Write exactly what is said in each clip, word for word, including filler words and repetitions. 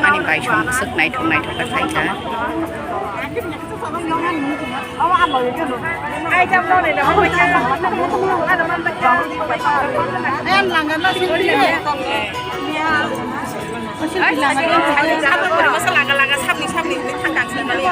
Ani bai song bwswk naithok naithok khe phaikha. Laga laga sabni sabni hwnwi thang kang sanmani.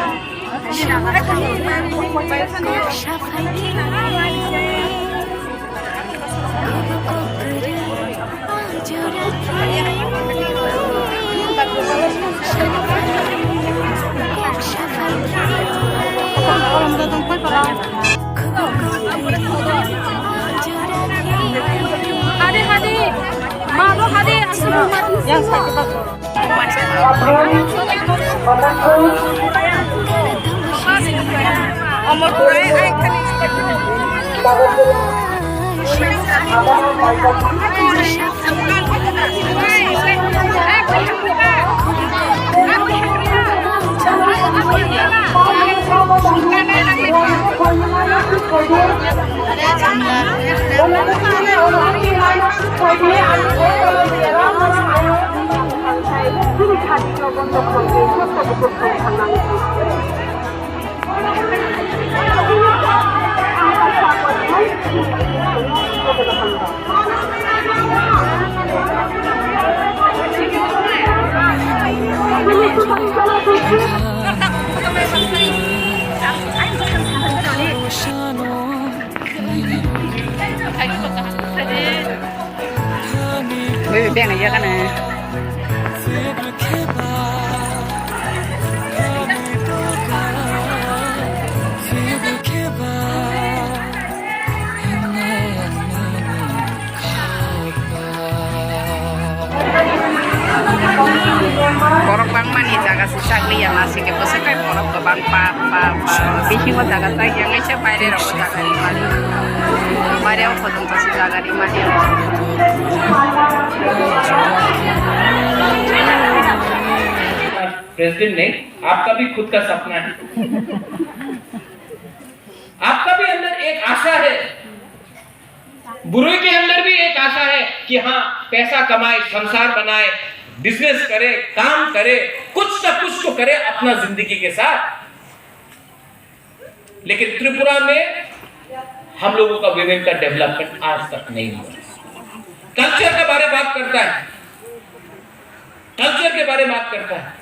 Hadi, hadi. Maro hadi, asli. Yang sakit. Ui, beng ya kana. Borok bangmani jaga se chakliya ma se kebo se kai borok kwbang pa pa pa bisingo jaga chakya wngwi se baire rok jaga rimani baire o photo se jaga rimani. President नहीं, आपका भी खुद का सपना है। आपका भी अंदर एक आशा है, बुरुई के अंदर भी एक आशा है कि हाँ, पैसा कमाए, संसार बनाए, बिजनेस करे, काम करे, कुछ ना कुछ तो करे अपना जिंदगी के साथ। लेकिन त्रिपुरा में हम लोगों का विमेन का डेवलपमेंट आज तक नहीं हुआ। कल्चर के बारे बात करता है, कल्चर के बारे बात करता है।